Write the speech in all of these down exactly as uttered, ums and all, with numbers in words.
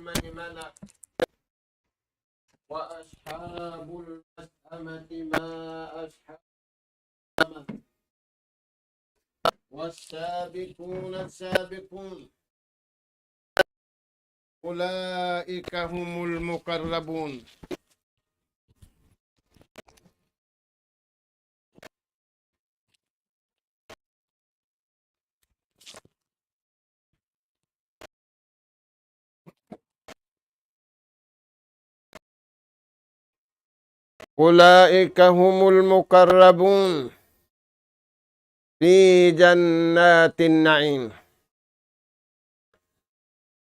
الميمنة، وأصحاب المشأمة ما أصحاب، والسابقون السابقون أولئك هم المقربون. أولئك هم المقربون في جنات النعيم.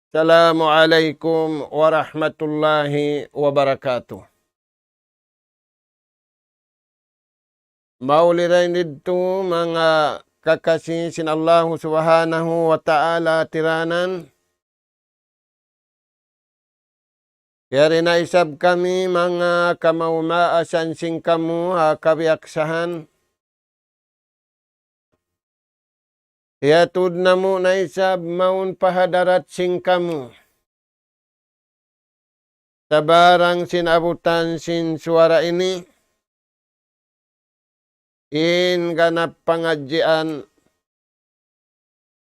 السلام عليكم ورحمة الله وبركاته. Mauli dayn didtu manga kakasi sin Allahu Subhanahu wa Ta'ala tiranan. Yari na isab kami manga kamaumaasan sin kamu ha kabiyaksahan. Hiyatud namu' na isab mawn pa hadarat sin kamu. Sabarang sin abutan sin suwara ini, in ganap pangadjian,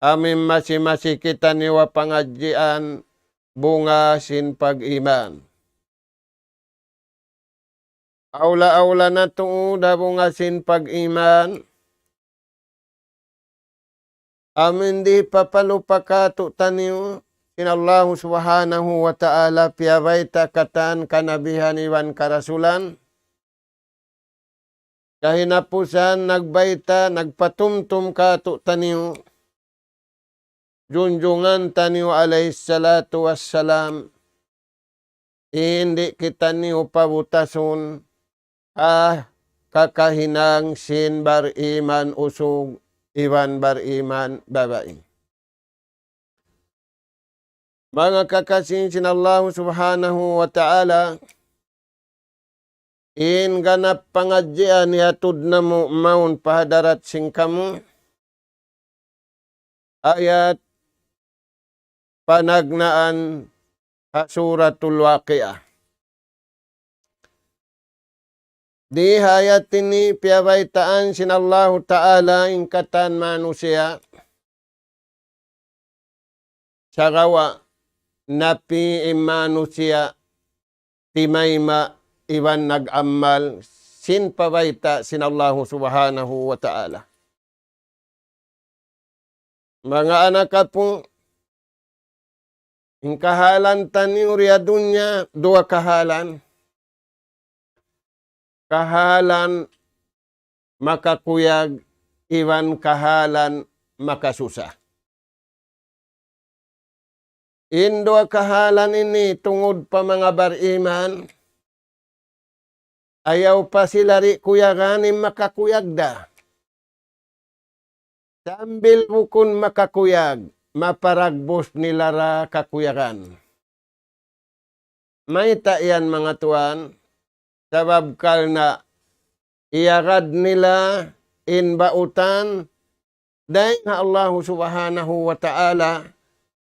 amu in masi-masi kitaniyu ha pangadjian bunga sin pag-iman. Awla-awla na tuud ha bunga sin pag-iman, amu in di' papalupa kātu'niyu sin Allahu Subhanahu wa Ta'ala piyabayta' katan kanabihan iban karasulan. Kahinapusan nagbayta', nagpatumtum kātu'niyu junjungan taniyu alayhis salatu wassalam, in di' kitaniyu pabutasun, ah, kakahinang sin bariman usug iban bariman babai. Manga kakasi sin Allahu Subhanahu wa Ta'ala, in ganap pangadjian hiyatud namu' mawn pa hadarat sin kamu, ayat panagnaan ha Suratul Waqi'ah. Di ha ayat ini piyabaytaan sin Allahu Ta'ala in katan manusiya', sagawa' napi' in manusiya' timayma' iban nag-amal sin pabayta' sin Allahu Subhanahu wa Ta'ala. Manga anak apu', in kahalan taniyu di ha dunya, duwa kahalan. Kahalan makakuyag iban kahalan makasusa. In duwa kahalan ini tungud pa manga bariman, ayaw pa sila di' kuyagan in makakuyag da. Sambil bukun makakuyag, maparagbus nila ra kakuyagan. Mayta' yan manga tuwan, sabab karna' iyagad nila in bautan dayn ha Allahu Subhanahu wa Ta'ala,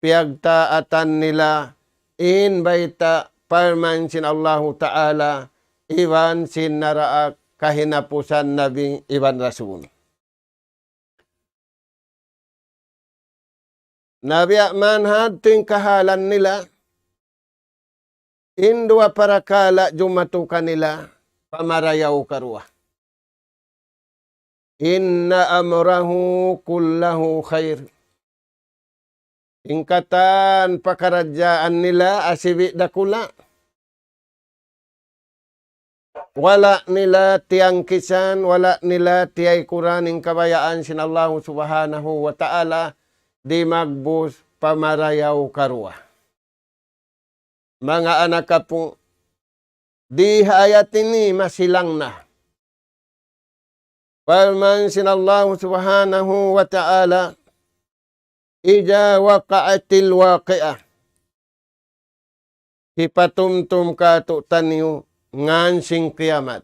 piyagtaatan nila in bayta' parman sin Allahu Ta'ala, iban sin naraak kahinapusan nabi iban rasul. Na biya' man hadtu in kahalan nila, in duwa parakala' jumatu kanila, pamarayaw karuwa. إن أمره كله خير. In katan pakaradjaan nila asibi' dakula'. Wala' nila tiyangkisan, wala' nila tiyaykuran in kabayaan sin Allahu Subhanahu wa Ta'ala, di' magbus pamarayaw karuwa. Manga anak apu', di ha ayat ini masilang na. Parman sin Allahu Subhanahu wa Ta'ala, إذا وقعت الواقعة. Hipatumtum kātu'niyu ngan sin kiyamat.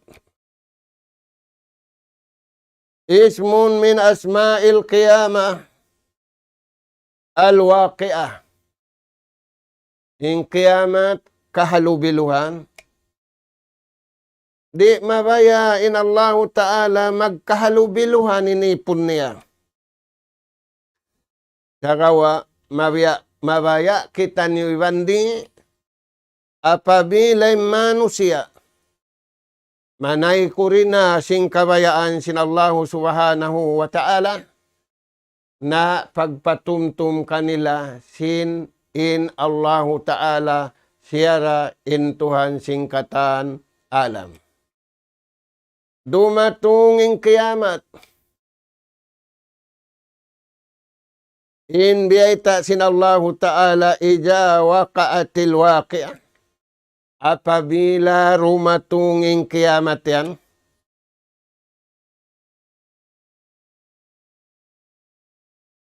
اسم من أسماء القيامة الواقعة. in kiyamat kahalubiluhan. Di' mabaya' in Allahu Ta'ala magkahalubiluhan in ipun niya. Sagawa' mabaya', mabaya' kitaniyu iban di' apabila in manusiya' manaykud na sin kabayaan sin Allahu Subhanahu wa Ta'ala, na pagpatumtum kanila sin in Allahu Ta'ala, siya ra in Tuhan sin katan alam. Dumatung in kiyamat. In biyayta' sin Allahu Ta'ala, إذا وقعت الواقعة. Apabila dumatung in kiyamat yan,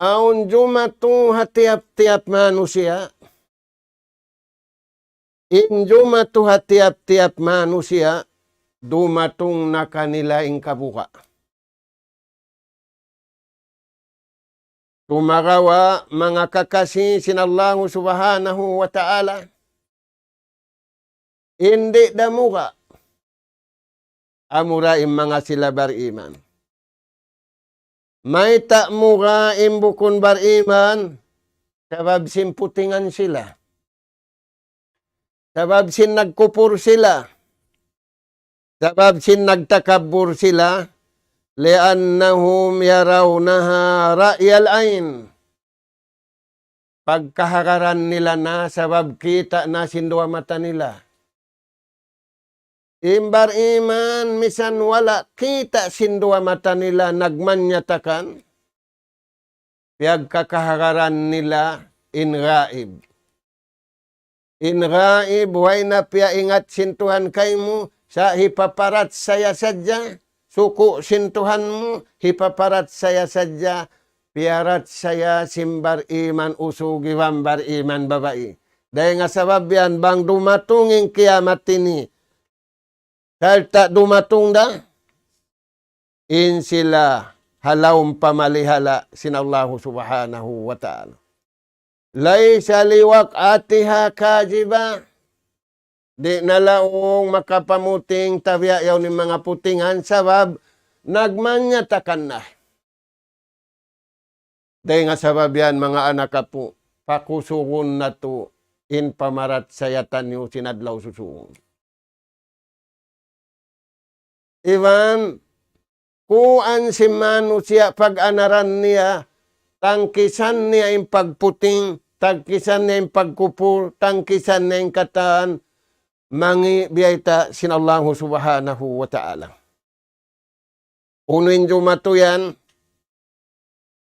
awn jumatu ha tiyap-tiyap manusiya'. In jumatu ha tiyap-tiyap manusiya', dumatung na kanila in kabuga'. Sumagawa' manga kakasi sin Allahu Subhanahu wa Ta'ala, in di' da muga', amura in manga sila bariman. Mayta' muga' in bukun bariman? Sabab sin putingan sila. Sabab sin nagkupur sila. Sabab sin nagtakabbur sila. لأنهم يرونها رأي العين. Pagkahagaran nila na sabab kita' na sin duwa mata nila. In bariman misan wala' kita' sin duwa mata nila nagmanyatakan, piyagkakahagaran nila in gaib. In gaib, way na piyaingat sin Tuhan kaymu, sa' hipaparachaya sadja, suku' sin Tuhan mu, hipaparachaya sadja, piyarachaya sin bariman usug iban bariman babai. Dayn ha sabab yan bang dumatung in kiyamat ini, sarta' dumatung da, in sila ha lawm pamalihala sin Allahu Subhanahu wa Ta'ala. ليس لوقعتها كاذبة. Di' na laung makapamuting tabiya' yaun in manga putingan sabab nagmanyatakan na. Dayn ha sabab yan, manga anak apu', pakusugun natu' in pamarachaya taniyu sin adlaw susūngun. Iban kuwan sin manusiya' pag-anaran niya, tangkisan niya in pagputing, tangkisan niya in pagkupur, tangkisan niya in katan, mangi' biyayta' sin Allahu Subhanahu wa Ta'ala. Unu in jumatu yan?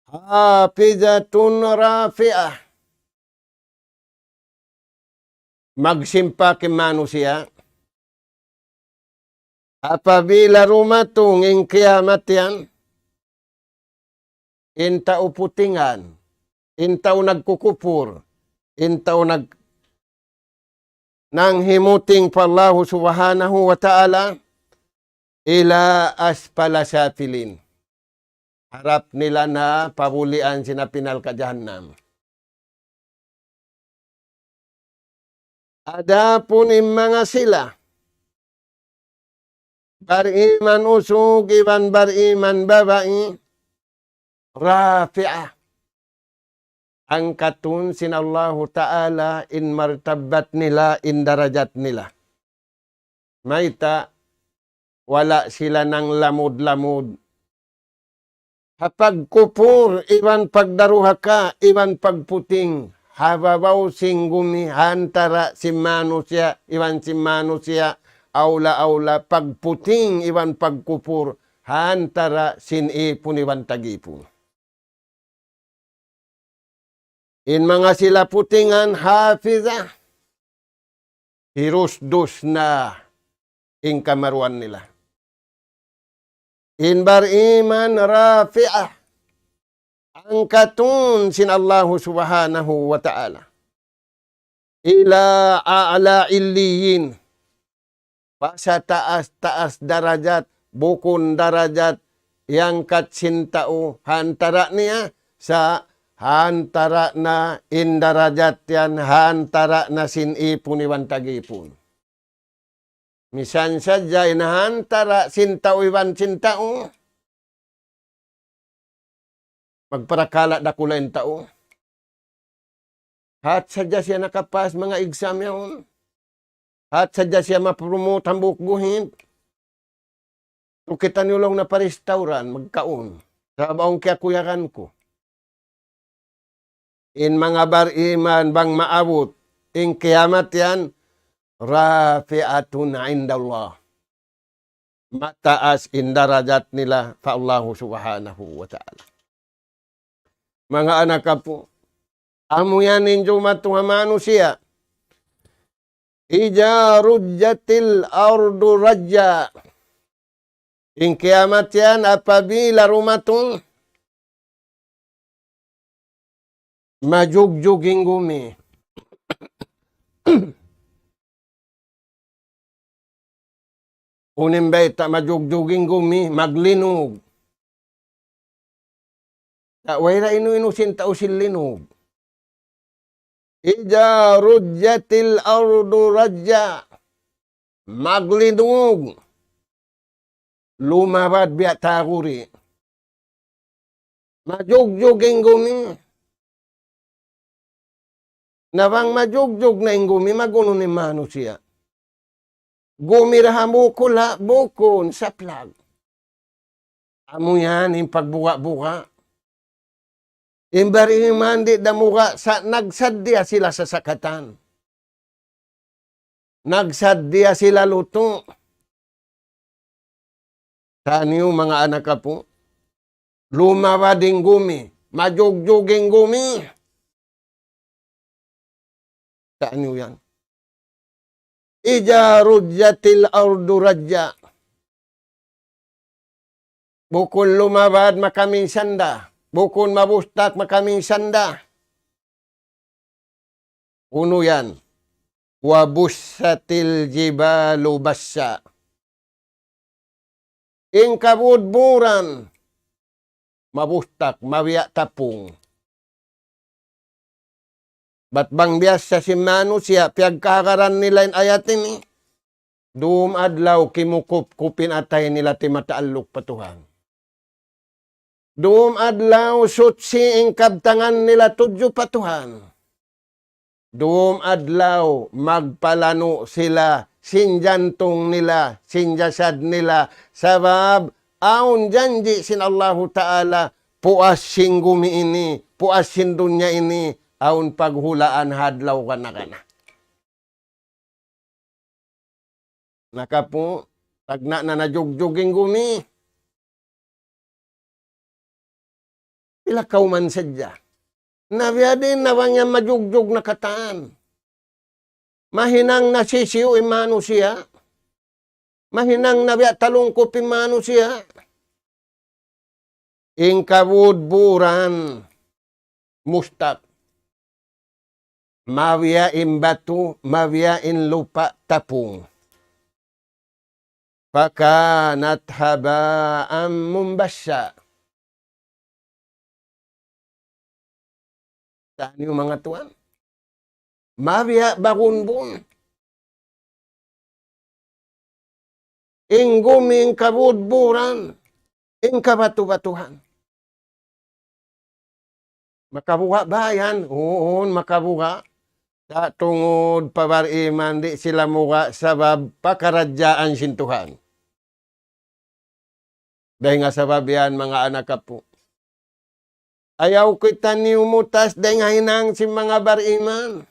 حافظة رافعة. Magsimpak in manusiya'. Apabila dumatung in kiyamat yan, in tau putingan, in tau nagkukupur, in tau nag-, nanghimuting pa Allahu Subhanahu wa Ta'ala, إلى أسفل سافلين. Harap nila na pabulian sin api narka' jahannam. Adapun in manga sila, bariman usug iban bariman babai, رافعة. Angkatun sin Allahu Ta'ala in martabat nila, in darajat nila. Mayta'? Wala' sila nanglamud-lamud ha pagkupur iban pagdaruhaka iban pagputing ha babaw sin gumi ha antara' sin manusiya' iban sin manusiya', awla-awla pagputing iban pagkupur ha antara' sin ipun iban tag-ipun. In manga sila putingan, حافظة, hirusdus na in kamaruan nila. In bariman, رافعة, angkatun sin Allahu Subhanahu wa Ta'ala إلى أعلى عليين. Pasataas-taas darajat, bukun darajat, iyangkat sin tau ha antara' niya, sa' ha antara' na in darajat yan, ha antara' na sin ipun iban tag-ipun. Misan sadja in ha antara' sin tau iban sin tau, magparakala' dakula' in tau. Hat sadja siya nakapas manga exam yaun. Hat sadja siya ma-promote hambuuk guhit. Tu kitaniyu laung na pa restaurant, magkaun. Sabab awn kiyakuyagan ku. In manga bariman bang maabut in kiyamat yan, rafi'atun indallah. Mataas in darajat nila pa Allahu Subhanahu wa Ta'ala. Manga anak apu, amu yan in jumatu ha manusiya'. Iza rujjatil ardu rajja. In kiyamat yan apabila dumatung, majugjug in gumi. Unu in bayta' majugjug in gumi, maglinug. Sa' way da inu-inu sin tau sin linug. Iza rujjatil ardu rajja. Maglinug. Lumabad biya' taguri. Majugjug in gumi. Na bang majugjug na in gumi, mag-unu in manusiya'? Gumi da ha bukul ha, bukun, saplag. Amu yan in pagbuga'-buga'. In bariman di' da muga' sa' nagsaddiya sila sasakatan. Nagsaddiya sila lutu'. Taniyu manga anak apu, lumabad in gumi, majugjug in gumi. Taniyu yan. Iza rujjatil ardu rajja. Bukun lumabad makaminsan da. Bukun mabustak makaminsan da. Unu yan? Wa bussatil jibalu bassa. In kabudburan, mabustak, mabiya' tapung. Bat bang biyasa sin manusiya', piyagkahagaran nila in ayat ini. Dum adlaw kimukup-kup in atay nila timataalluk pa Tuhan. Dum adlaw suchi in kabtangan nila tudju pa Tuhan. Dum adlaw magpalanu' sila sin jantung nila, sin jasad nila. Sabab awn janji' sin Allahu Ta'ala, puas sin gumi ini, puas sin dunya ini, awn paghulaan ha adlaw kana-kana. Nakapu, tagna' na najugjug in gumi. Pila kawman sadja. Na biya' diin na bang yan majugjug na katan. Mahinang nasisiyu in manusiya'. Mahinang na biya' talungkup in manusiya'. In kabudburan mustak. Mabiya' in batu, mabiya' in lupa' tapung. Fakanat haba'an munbassa. Taniyu manga tuwan. Mabiya' bagunbun. In gumi, in kabudburan, in kabatu-batuhan. Makabuga' ba yan? Huun, makabuga'. Sa' tungud pa bariman di' sila muga' sabab pakaradjaan sin Tuhan. Dayn ha sabab yan, manga anak apu'. Ayaw kitaniyu mutas dayn ha hinang sin manga bariman.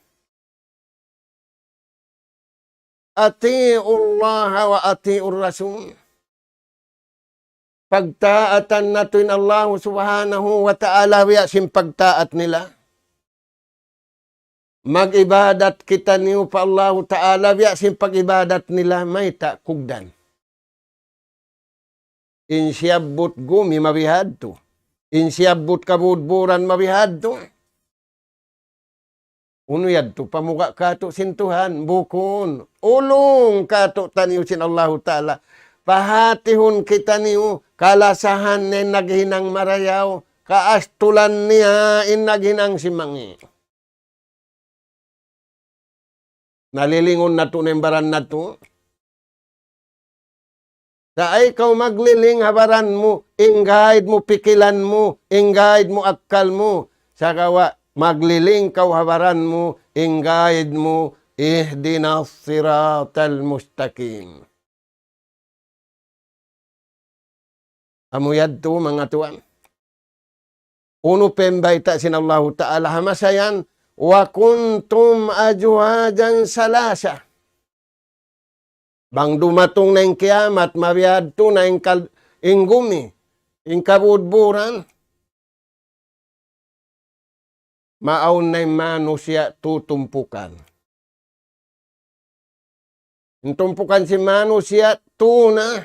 أطيعوا الله وأطيعوا الرسول. Pagtaatan natu' in Allahu Subhanahu wa Ta'ala biya' sin pagtaat nila. Mag-ibadat kitaniyu pa Allahu Ta'ala biya' sin pag-ibadat nila, mayta' kugdan. In siyabbut gumi mabihadtu. In siyabbut kabudburan mabihadtu. Unu yadtu, pamuga' katu' sin Tuhan, bukun. Ulung katu'taniyu sin Allahu Ta'ala. Pahatihun kitaniyu, kalasahan na in naghinang marayaw, kaastulan niya in naghinang sin mangi'. Nalilingun natu' na in baran natu'. Sa' ayaw kaw magliling ha baran mu, in guide mu pikilan mu, in guide mu akkal mu. Sagawa' magliling kaw ha baran mu, in guide mu, اهدنا الصراط المستقيم. Amu yadtu, manga tuwan. Unu pa in bayta' sin Allahu Ta'ala ha masa yan, وكنتم أزواجا ثلاثة. Bang dumatung na in kiyamat, mabiyadtu na in kal-, in gumi, in kabudburan, maawn na in manusiya' tu tumpukan. In tumpukan sin manusiya' tu na.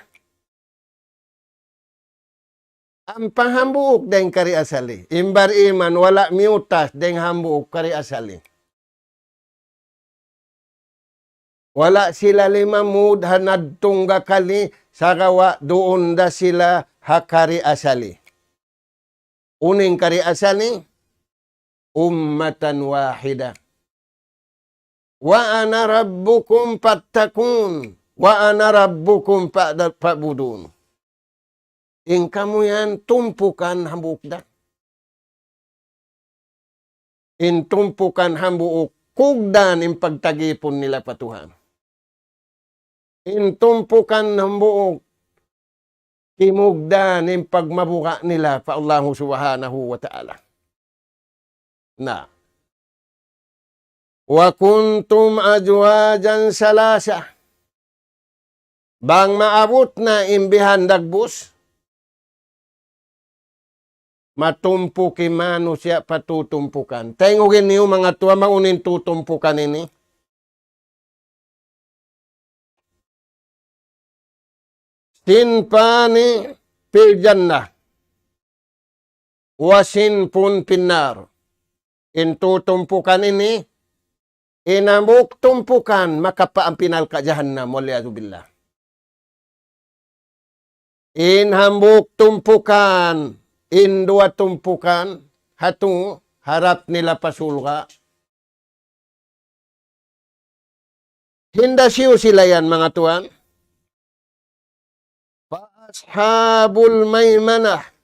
Ampa hambuuk dayn kari asali. In bar-iman wala' miyutas dayn hambuuk kari asali. Wala' sila limamud ha nadtung dakali, sagawa' duun da sila ha kari asali. Unu in kari asali? أمة واحدة. وأنا ربكم فاتقون. وأنا ربكم فاعبدون. In kamu yan tumpukan hambuuk da. In tumpukan hambuuk kugdan in pagtagipun nila pa Tuhan. In tumpukan hambuuk kimugdan in pagmabuga' nila pa Allahu Subhanahu wa Ta'ala. Na. وكنتم أزواجا ثلاثة. Bang maabut na in bihan dagbus, matumpuk in manusiya' pa tu tumpukan. Tayngugin niyu manga tuwan, maunu in tu tumpukan ini. صنفان في الجنة وصنف في النار. In tu tumpukan ini, in hambuuk tumpukan makapaampinal ka jahannam, والعياذ بالله. In hambuuk tumpukan, in duwa tumpukan, hatu harap nila pa surga'. Hinda siyu sila yan, manga tuwan? فأصحاب الميمنة.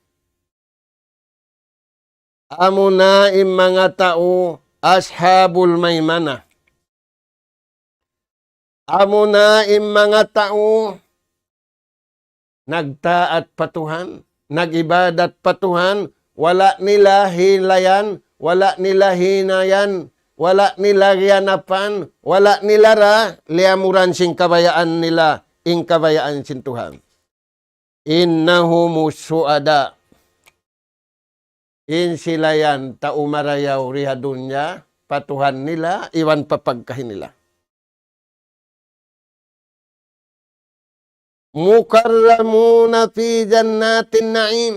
Amuna in manga tau أصحاب الميمنة. Amuna in manga tau nagtaat pa Tuhan, nag-ibadat pa Tuhan, wala' nila hilayan, wala' nila hinayan, wala' nila giyanapan, wala' nila ra liyamuran sin kabayaan nila, in kabayaan sin Tuhan. إنهم الشهداء. In sila yan tau marayaw di ha dunya, pa Tuhan nila, iban pa pagkahi nila. مكرمون في جنات النعيم.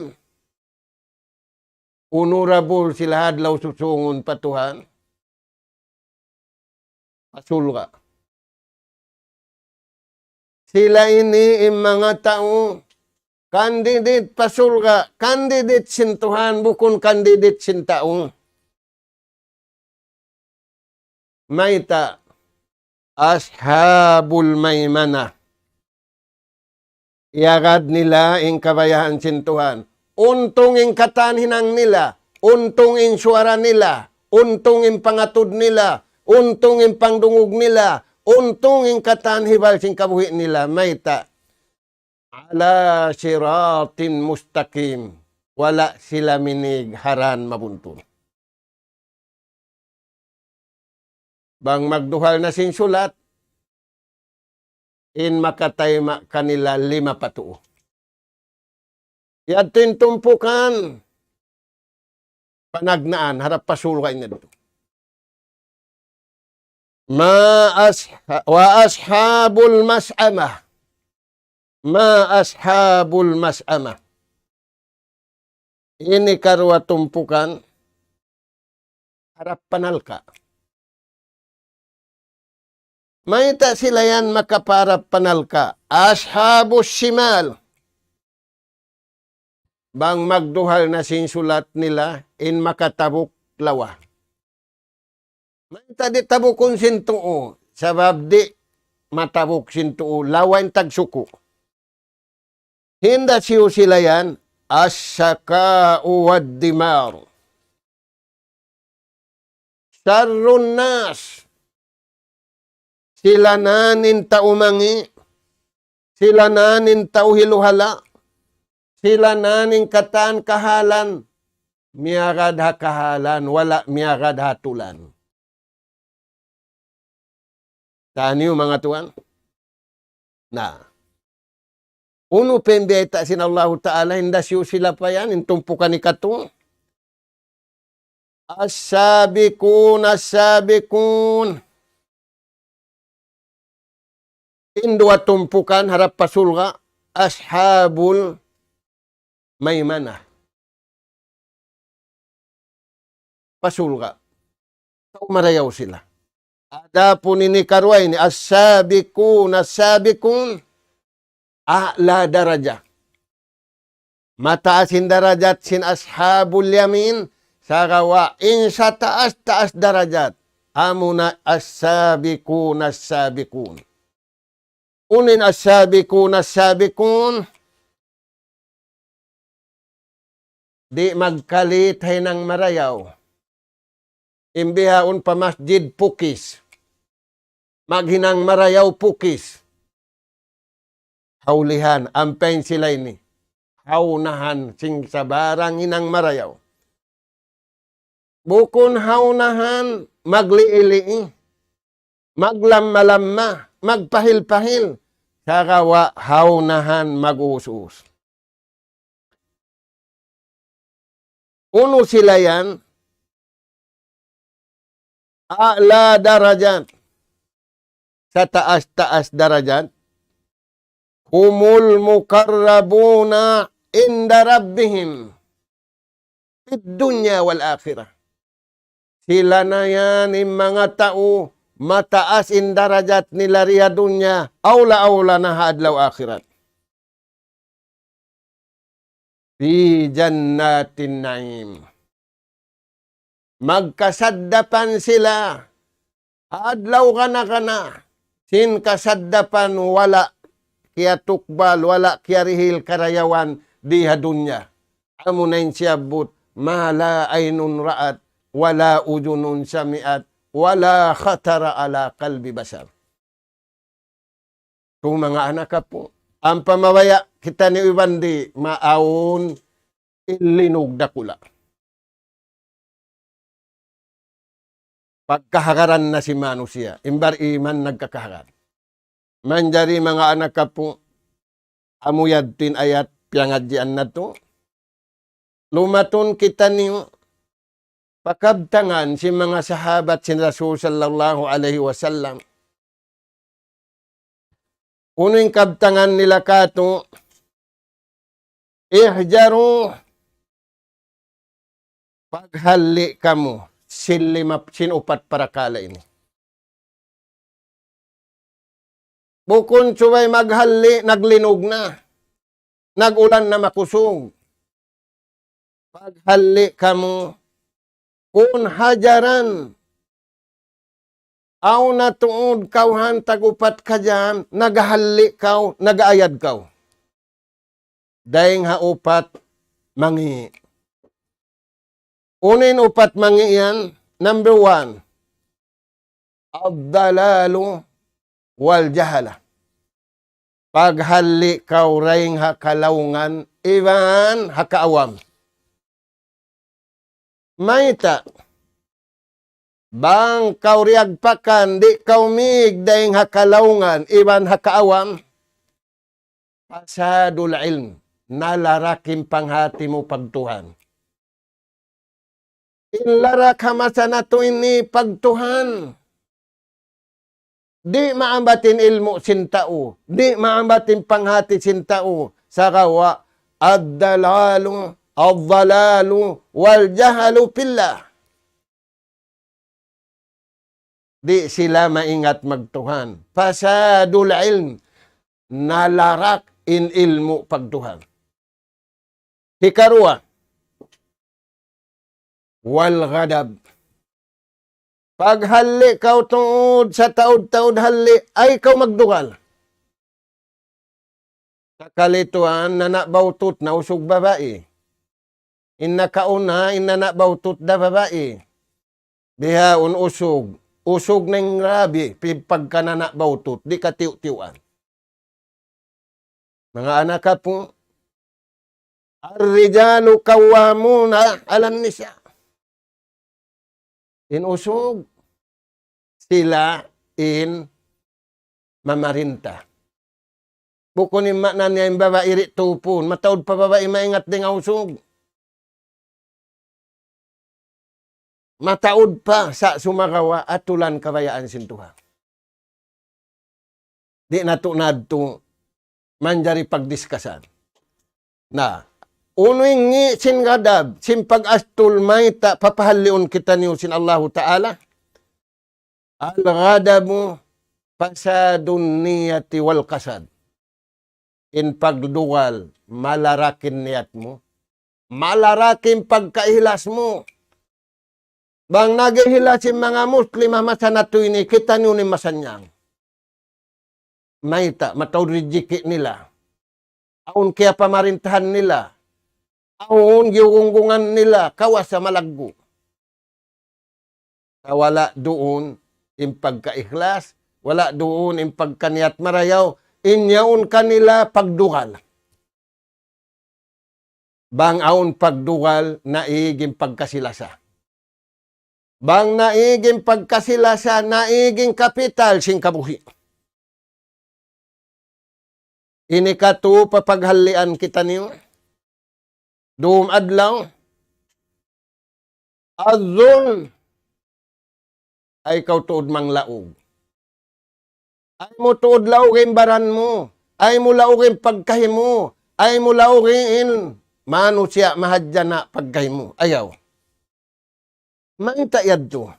Honorable sila ha adlaw susungun pa Tuhan. Pa surga'. Sila ini in manga tau candidate pa surga', candidate sin Tuhan, bukun candidate sin tau. Mayta'? أصحاب الميمنة. Iyagad nila in kabayaan sin Tuhan. Untung in katan hinang nila, untung in suwara nila, untung in pangatud nila, untung in pangdungug nila, untung in katan hibal sin kabuhi' nila. Mayta'? على صراط مستقيم. Wala' sila minig ha dan mabuntul. Bang magduhal na sin sulat, in makatayma' kanila lima pa tuu. Yadtu in tumpukan panagnaan, harap pa surga' in yadtu. ما أصح-، وأصحاب المشأمة. ما أصحاب المشأمة. Ini karuwa tumpukan harap panalka'. Mayta' sila yan makapaharap panalka'? أصحاب الشمال. bang magduhal na sin sulat nila, in makatabuk lawa. Mayta' di' tabukun sin tuu, sabab di' matabuk sin tuu, lawa in tagsuku'. Hinda siyu sila yan, الشقاء والدمار. شر الناس. Sila na in tau mangi', sila na in tau hiluhala', sila na in katan kahalan, miyagad ha kahalan, wala' miyagad ha tulan. Taniyu manga tuwan. Na. Unu pa in biyayta' sin Allahu Ta'ala, hinda siyu sila pa yan, in tumpukan ikatu. السابقون السابقون. In duwa tumpukan harap pa surga', أصحاب الميمنة. Pa surga'. Tau marayaw sila. Adapun ini karuwa ini, السابقون السابقون, أعلى درجة. Mataas in darajat sin أصحاب اليمين, sagawa' in sataas-taas darajat, amuna السابقون السابقون. Unu in السابقون السابقون? Di' magkalit ha hinang marayaw. In bihaun pa masjid pukis. Maghinang marayaw pukis. Hawlihan, ampa in sila ini. Hawnahan sin sabarang hinang marayaw. Bukun hawnahan maglii-lii, maglamma-lamma, magpahil-pahil. Sagawa' hawnahan mag-uus-uus. Unu sila yan? أعلى درجات. Sataas-taas darajat. هم المقربون عند ربهم في الدنيا والآخرة. Sila na yan in manga tau mataas in darajat nila di ha dunya, awla-awla na ha adlaw akhirat. في جنات النعيم. Magkasaddapan sila adlaw kana-kana, sin kasaddapan wala' kiyatukbal, wala' kiyarihil karayawan di ha dunya. Amuna in siyabbut, ما لا عين رأت ولا أذن سمعت ولا خطر على قلب بشر. Tu manga anak apu', ampa mabaya' kitaniyu iban di' maawn in linug dakula'. Pagkahagaran na sin manusiya', in bar-iman nagkakahagad. Manjari manga anak apu', amu yadtu in ayat piyangadjian natu'. Lumatun kitaniyu pa kabtangan sin manga sahabat sin Rasul sallallahu alayhi wasallam. Unu in kabtangan nila kātu', احذروا, paghalli' kamu sin lima, sin upat parakala' ini. Bukun subay maghalli', naglinug na. Nag-ulan na makusug. Paghalli' kamu, kun hajaran, awn na tuud kaw hantag upat kajam, naghalli' kaw, nag-ayad kaw. Dayng ha upat mangi'. Unu in upat mangi' yan? Number one, الضلال والجهل. Paghalli' kaw dayng ha kalaungan iban ha kaawam. Mayta'? Bang kaw diyagpakan, di' kaw mīg dayng ha kalaungan iban ha kaawam. فساد العلم, nalarak in panghati mu pagtuhan. In larak ha masa natu' ini pagtuhan. Di' maambat in ilmu' sin tau, di' maambat in panghati sin tau, sagawa' الضلال، الضلال والجهل في الله. Di' sila maingat magtuhan. فساد العلم, nalarak in ilmu' pagtuhan. Hikaruwa, wal ghadab. Paghalli' kaw tuud sataud-taud halli', ayaw kaw magdugal. Sakali tuwan, in anak bawtut na usug babai. In nakauna, in anak bawtut da babai. Bihaun usug. Usug na in grabi, pi-, pagka anak bawtut, di' katiyu'-tiyuan. Manga anak apu', الرجال قوامون على النساء. In usug, sila in mamarinta. Bukun in maana niya in babai di' tupun, mataud pa babai maingat dayn ha usug. Mataud pa sa' sumagawa' atulan kabayaan sin Tuhan. Di' natu' na yadtu manjari pagdiskasan. Na, unu in ngi' sin ghadab, sin pag-astul mayta' papahalliun kitaniyu sin Allahu Ta'ala? الغضب فساد النية والقصد. In pagdugal, malarak in niyat mu, malarak in pagkaikhlas mu. Bang nag-ikhlas in manga Muslim ha masa natu' ini, kitaniyu in masa yan. Mayta', mataud rijiki' nila. Awn kiyapamarintahan nila. Awn giyugunggungan nila, kawasa malaggu'. Sa' wala' duun in pagkaikhlas, wala' duun in pagkaniyat marayaw, in yaun kanila pagdugal. Bang awn pagdugal, naig in pagkasi-lasa. Bang naig in pagkasi-lasa, naig in kapital sin kabuhi'. Ini katu' papaghallian kitaniyu. Dum adlaw. Az-zulm. Ayaw kaw tuud manglaug. Ayaw mu tuud laug in baran mu. Ayaw mu laug in pagkahi mu. Ayaw mu laug in manusiya' mahadjana' pagkahi mu. Ayaw. Mayta' yadtu?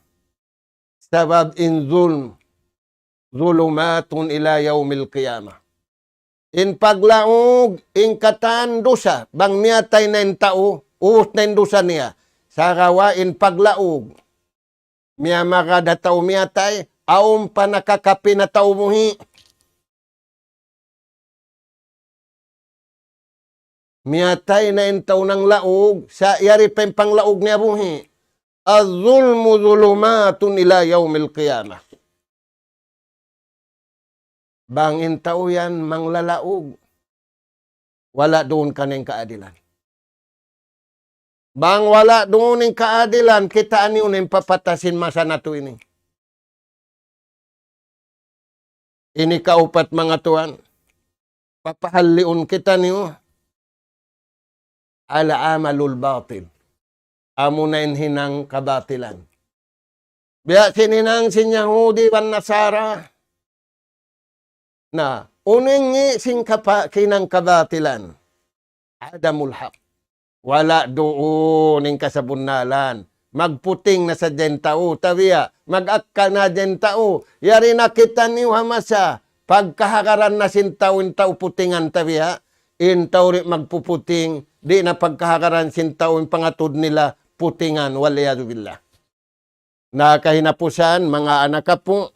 Sabab in zulm, ظلمات إلى يوم القيامة. In paglaug, in katan dusa, bang miyatay na in tau, ubus na in dusa niya. Sagawa' in paglaug, miyamagad ha tau miyatay, awn pa nakakapi na tau buhi'. Miyatay na in tau nanglaug, sa' yari pa in panglaug niya buhi'. الظلم ظلمات إلى يوم القيامة. Bang in tau yan manglalaug, wala' duun kaniya in kaadilan. Bang wala' duun in kaadilan, kitaa niyu na in papatasin masa natu' ini. Ini kaupat, manga tuwan. Papahalliun kitaniyu. العمل الباطل. Amuna in hinang kabatilan. Biya' sin hinang sin Yahudi iban Nasara. Na, unu in ngi' sin kapa-, hinang kabatilan. عدم الحق. Wala' duun in kasabunnalan. Magputing na sadja in tau, tabiya'. Mag-akkal na sadja in tau. Yari na kitaniyu ha masa pagkahagaran na sin tau, in tau putingan, tabiya'. In tau di' magpuputing, di' na pagkahagaran sin tau in pangatud nila putingan, والعياذ بالله. Na kahinapusan, manga anak apu',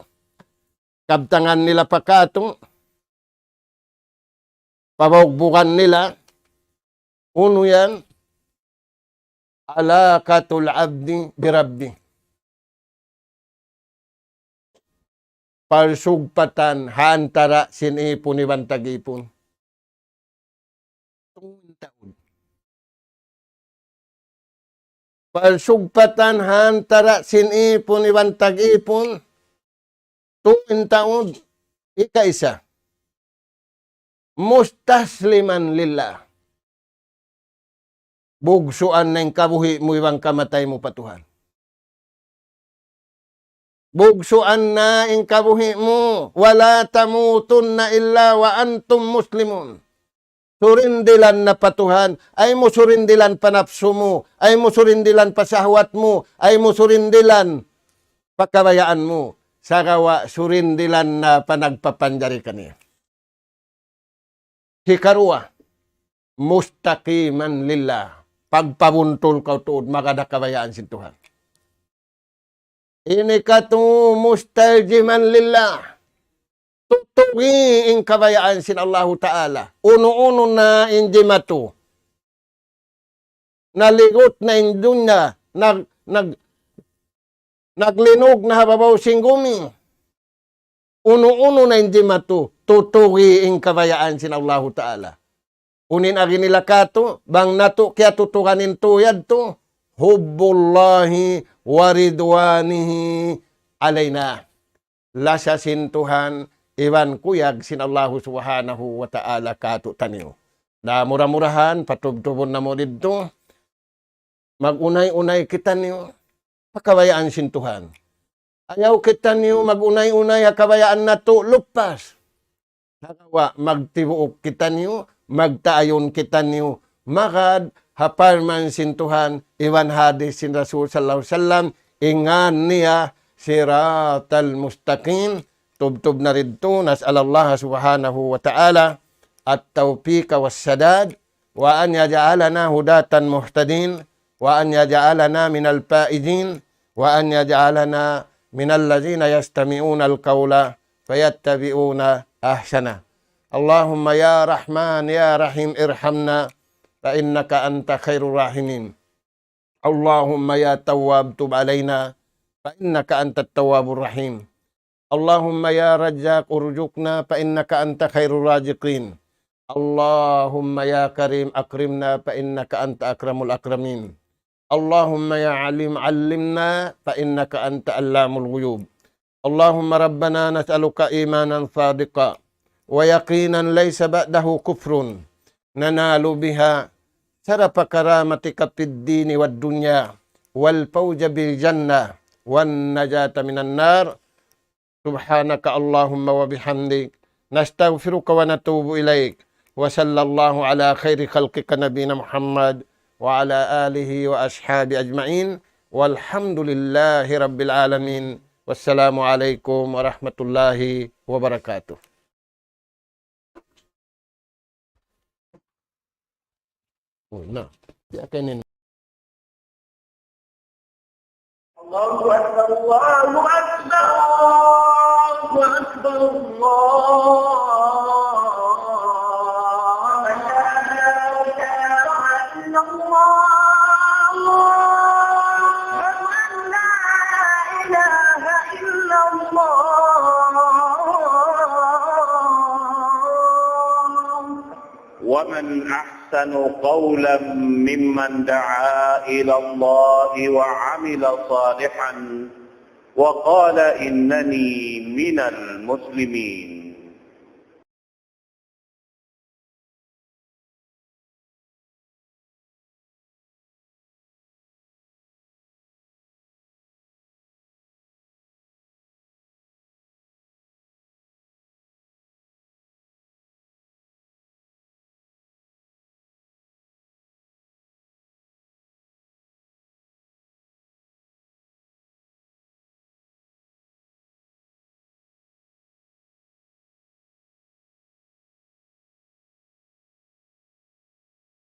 kabtangan nila pa katu', pabugbugan nila, unu yan, علاقة العبد بربه. Pagsugpatan ha antara' sin ipun iban tag-ipun. Tū in taud. Pagsugpatan ha antara' sin ipun iban tag-ipun. Tū in taud. Ikaisa. مستسلما لله. Bugsuan na in kabuhi' mu iban kamatay mu pa Tuhan. Bugsuan na in kabuhi' mu. ولا تموتن إلا وأنتم مسلمون. Surindilan na pa Tuhan. Ayaw mu surindilan pa napsu mu. Ayaw mu surindilan pa sahwat mu. Ayaw mu surindilan pa kabayaan mu. Sagawa' surindilan na pa nagpapanjari kaniya. Hikaruwa, مستقيما لله. Pagpabuntul kaw tuud, magad ha kabayaan sin Tuhan. Ini katu مستلزما لله. Tutugi in kabayaan sin Allahu Ta'ala. Unu-unu na in jimatu. Naligut na in dunya. Nag, nag, naglinug na ha babaw sin gumi. Unu-unu na in jimatu. Tutugi in kabayaan sin Allahu Ta'ala. Unu in agi nila katu, bang natu' kiyatutugan in tuyad tu, حب الله ورضوانه علينا. Lasa sin Tuhan, iban kuyag sin Allahu Subhanahu wa Ta'ala katu' taniyu. Na mura-murahan, patubtubun namu' didtu, mag-unay-unay kitaniyu, ha kabayaan sin Tuhan. Ayaw kitaniyu mag-unay-unay ha kabayaan natu' lupas. Hagawa' magtibuuk kitaniyu, magtaayun kitaniyu, magad ha parman sin Tuhan, iban hadis sin Rasul sallallahu alayhi wasallam, in ngan niya صراط المستقيم, tubtub na didtu, نسأل الله سبحانه وتعالى التوفيق والسداد، وأن يجعلنا هداة مهتدين، وأن يجعلنا من الفائزين، وأن يجعلنا من الذين يستمعون القول فيتبعون أحسنه. اللهم يا رحمن يا رحيم ارحمنا فإنك أنت خير الراحمين. اللهم يا تواب تب علينا فإنك أنت التواب الرحيم. اللهم يا رزاق ارزقنا فإنك أنت خير الرازقين. اللهم يا كريم أكرمنا فإنك أنت أكرم الأكرمين. اللهم يا عليم علمنا فإنك أنت علام الغيوب. اللهم ربنا نسألك إيمانا صادقا ويقينا ليس بعده كفر ننال بها شرف كرامتك في الدين والدنيا والفوز بالجنة والنجاة من النار. سبحانك اللهم وبحمدك، نستغفرك ونتوب إليك. وصلى الله على خير خلقك نبينا محمد وعلى آله وأصحابه أجمعين. والحمد لله رب العالمين. والسلام عليكم ورحمة الله وبركاته. Oh, na. Di' ka inin. الله أكبر، الله أكبر، الله أكبر، الله أكبر. لا إله إلا الله. أشهد أن لا إله إلا الله. ومن أحسن قولا ممن دعا إلى الله وعمل صالحا وقال إنني من المسلمين.